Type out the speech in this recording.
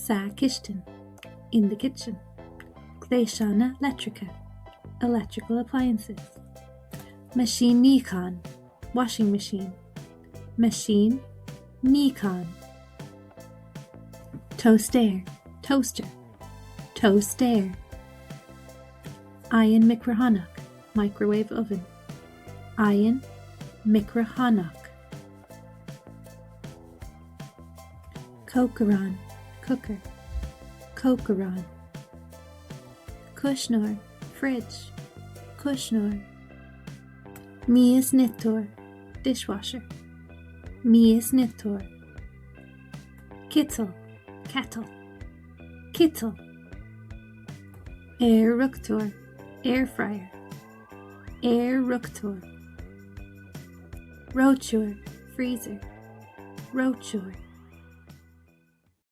Sa chistin, in the kitchen. Gléasanna leictreacha, electrical appliances. Meaisín níocháin, washing machine. Meaisín níocháin. Tóstaer, toaster. Tóstaer. Oigheann micreathonnach, microwave oven. Oigheann micreathonnach. Cócaireán, cooker. Cócaireán. Cuisneoir, fridge. Cuisneoir. Miasniteoir, dishwasher. Miasniteoir. Citeal, kettle. Citeal. Aerfhriochtóir, air fryer. Aerfhriochtóir. Reoiteoir, freezer. Reoiteoir.